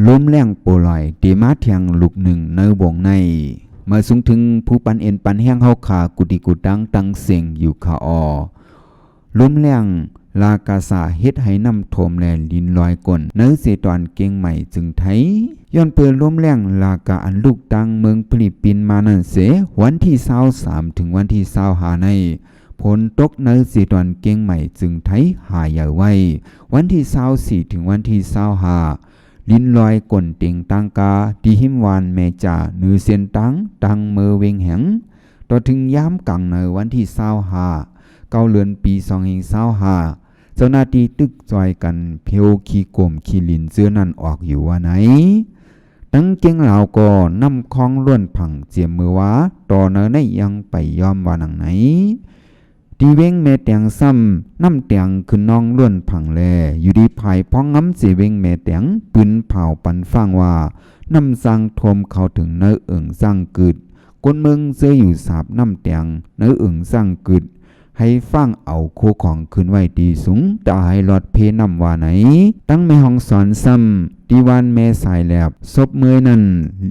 ລົມແລ້ງໂປລອຍ ເຕມາແທງລູກໜຶ່ງໃນວົງໃນ. ມາສູງເຖິງຜູ້ປັນເອັນປັນແຮງເຮົາຂ້າ ກູຕິກູຕັງຕັງເສັງຢູ່ຄະອໍ. ລົມແລ້ງລາກາສາເຮັດໃຫ້ນ້ຳຖ້ວມ ແລະ ດິນລອຍກົ້ນໃນເຊຕອນກຽງໃໝ່ ຈຶ່ງໄທ. ຍ້ອນເປີລົມແລ້ງລາກາອັນລຸກຕາງເມືອງຟີລິບປິນມານັ້ນເສ, ວັນທີຊາວສາມ ເຖິງວັນທີຊາວຫ້າໃນ ຝົນຕົກໃນເຊຕອນກຽງໃໝ່ ຈຶ່ງໄທຫາໃຫຍ່ໄວ. ວັນທີຊາວສີ່ ເຖິງວັນທີຊາວຫ້າ ດິນລອຍກົ້ນເຕັງຕາງກາ ທີ່ຮິມຫວ່ານແມ່ຈາ ເນີເສັ້ນທາງ ຕາງເມືອງວຽງແຫງ. ຕໍ່ເຖິງຍາມກາງໃນວັນທີຊາວຫ້າ ເກົ້າເດືອນ ປີສອງພັນຊາວຫ້າ ເຈົ້າໜ້າທີ່ຕຶກຊ່ອຍກັນເພັວຂີ້ກົມຂີ້ລິນເຊື້ອນັ້ນອອກຢູ່ວ່າໃນ. ທັງກຽງລາວກໍນ້ຳຄອງລ້ວນຜັງຈຽມເມືອວ່າ ຕໍ່ໃນໃນຍັງໄປຍອມວ່າໜັງໃນ. ທີ່ວຽງແມ່ແຕງຊ້ຳ ນ້ຳແຕງຂຶ້ນນອງລ້ວນຜັງແລ ຢູ່ທີ່ພາຍພອງງາມເຈວຽງແມ່ແຕງ ປືນເຜົາປັນຟັງວ່າ ນ້ຳສ້າງຖ້ວມເຂົ້າເຖິງໃນເອີ່ງສ້າງກຶດ. ຄົນເມືອງເຈີຢູ່ສາບນ້ຳແຕງໃນເອີ່ງສ້າງກຶດ ໃຫ້ຟັງເອົາໂຄຂອງຂຶ້ນໄວ້ທີ່ສູງ ຕາໃຫ້ລອດເພນ້ຳວ່າໃນ. ທັງແມ່ຮ່ອງສອນຊ້ຳ ທີ່ບ້ານແມ່ສາຍແຫຼບ ສົບເມື່ອຍນັ້ນ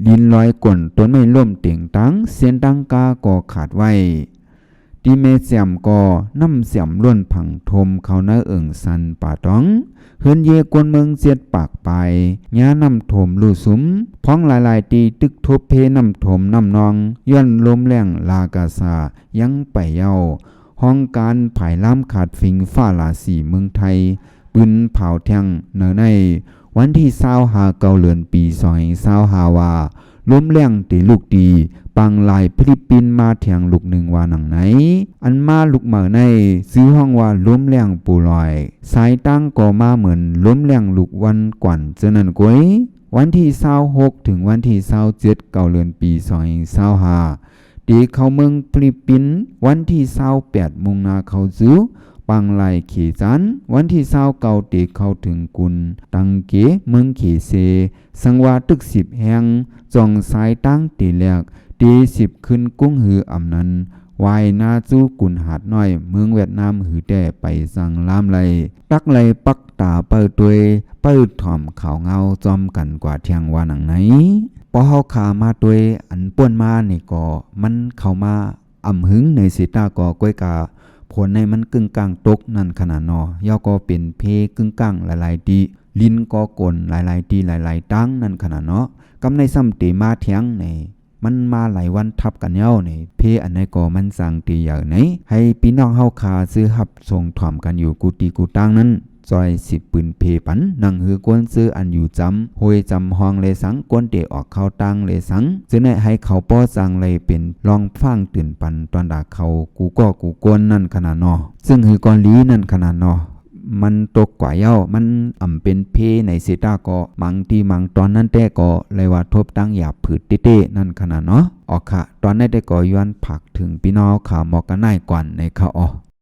ດິນລອຍກົ້ນ ຕົ້ນໄມ້ລົ້ມເຕັງຕາງ ເສັ້ນທາງກາກໍຂາດໄວ້. ທີ່ແມ່ແຈ່ມກໍນ້ຳແຈ່ມລ້ວນຜັງຖ້ວມເຂົ້າໃນເອີ່ງສັນປ່າຕອງ ເຮືອນເຢຄົນເມືອງເຈັດປາກປາຍ ຍານ້ຳຖ້ວມລຸຊຸມ ພອງຫຼາຍໆທີ່ຕຶກທົບເພນ້ຳຖ້ວມນ້ຳນອງ ຍ້ອນລົມແລ້ງລາກາສາຍັງໄປເຍົາ. ຫ້ອງການພາຍລາມຂາດຝິງຟ້າລາສີເມືອງໄທ ປືນເຜົາແທງໃນໃນ ວັນທີຊາວຫ້າ ເກົ້າເດືອນ ປີສອງພັນຊາວຫ້າວ່າ ລົມແລ້ງເຕລຸກທີ່ປາງລາຍຟີລິບປິນມາແທງລູກໜຶ່ງວ່າໜັງໃນ. ອັນມາລູກໃໝ່ໃນ ຊື່ຮ້ອງວ່າລົມແລ້ງໂປລອຍ ສາຍຕາງກໍມາເໝືອນລົມແລ້ງລູກວັນກວານເທື່ອນັ້ນໂກຍ. ວັນທີຊາວຫົກ ເຖິງວັນທີຊາວເຈັດ ເກົ້າເດືອນ ປີສອງພັນຊາວຫ້າ ເຕເຂົ້າເມືອງຟີລິບປິນ. ວັນທີຊາວແປດ ມຸ່ງໜ້າເຂົ້າສູ່ ປາງລາຍເຂຈານ. ວັນທີຊາວເກົ້າ ເຕເຂົ້າເຖິງກຸນຕັງເກ ເມືອງເຂເຊ ສັງວ່າຕຶກສິບແຮງ ຈ່ອງສາຍຕາງເຕແລກ ເຕສິບຂຶ້ນກຸງຫືອອຳນານ ວາຍນາຈູກຸນຫາດນ້ອຍ ເມືອງຫວຽດນາມ ຫືອແຕ່ໄປສັງລາມໄລ ຕັກໄລປັກຕາເປົ້າຕົວຍ ເປົ້າຖອມຂາວງາວ ຈ້ອມກັນກວ່າແທງວ່າໜັງໃນ. ພໍເຮົາຂ້າມາຕົວຍອັນປ່ວນມານີ້ກໍ ມັນເຂົ້າມາ ອຳຫຶງໃນເສຕາກໍ ກ້ອຍກາຝົນໃນມັນກຶ່ງກ້າງຕົກນັ້ນຂະໜາດເນາະ. ຍາວກໍເປັນເພກຶ່ງກ້າງຫຼາຍໆທີ່ ດິນກໍໂກນຫຼາຍໆທີ່ຫຼາຍໆຕາງນັ້ນຂະໜາດເນາະ. ກຳໃນຊ້ຳເຕມາແທງໃນ ມັນມາຫຼາຍວັນທັບກັນແລ້ວໃນ ເພອັນໃດກໍມັນສ້າງເຕໃຫຍ່ໃນ ໃຫ້ພີ່ນ້ອງເຮົາຂ້າເຊີຮັບຊົມຖອມກັນຢູ່ກູຕີກູຕາງນັ້ນ ຊ່ອຍສິບປືນເພປັນ ໜັງຫືອຄວນເຊີອັນຢູ່ຈຳຫ້ວຍຈຳຮ່ອງແລສັງ ຄວນເຕອອກເຂົ້າຕ່າງແລສັງ ເຊິ່ງໃຫ້ເຂົາພໍສ້າງໄດ້ເປັນລ່ອງຟັງຕື່ນປັນ ຕອນດາເຂົາກູກໍກູກວນນັ້ນຂະໜາດເນາະ ເຊິ່ງຫືອກໍດີນັ້ນຂະໜາດເນາະ. ມັນຕົກກວ່າເຍົາ ມັນອຳເປັນເພໃນເສຕາກໍ ບາງທີ່ບາງຕອນນັ້ນແຕ່ກໍ ເລີຍວ່າທົບຕັ້ງຢາບຜືດເຕ້ໆນັ້ນຂະໜາດເນາະ. ອອກຂະ ຕອນໃດແຕ່ກໍ ຍ້ອນຝາກເຖິງພີ່ນ້ອງເຮົາຂ້າໝອກກັນນາຍກ່ອນໃນຂະອອ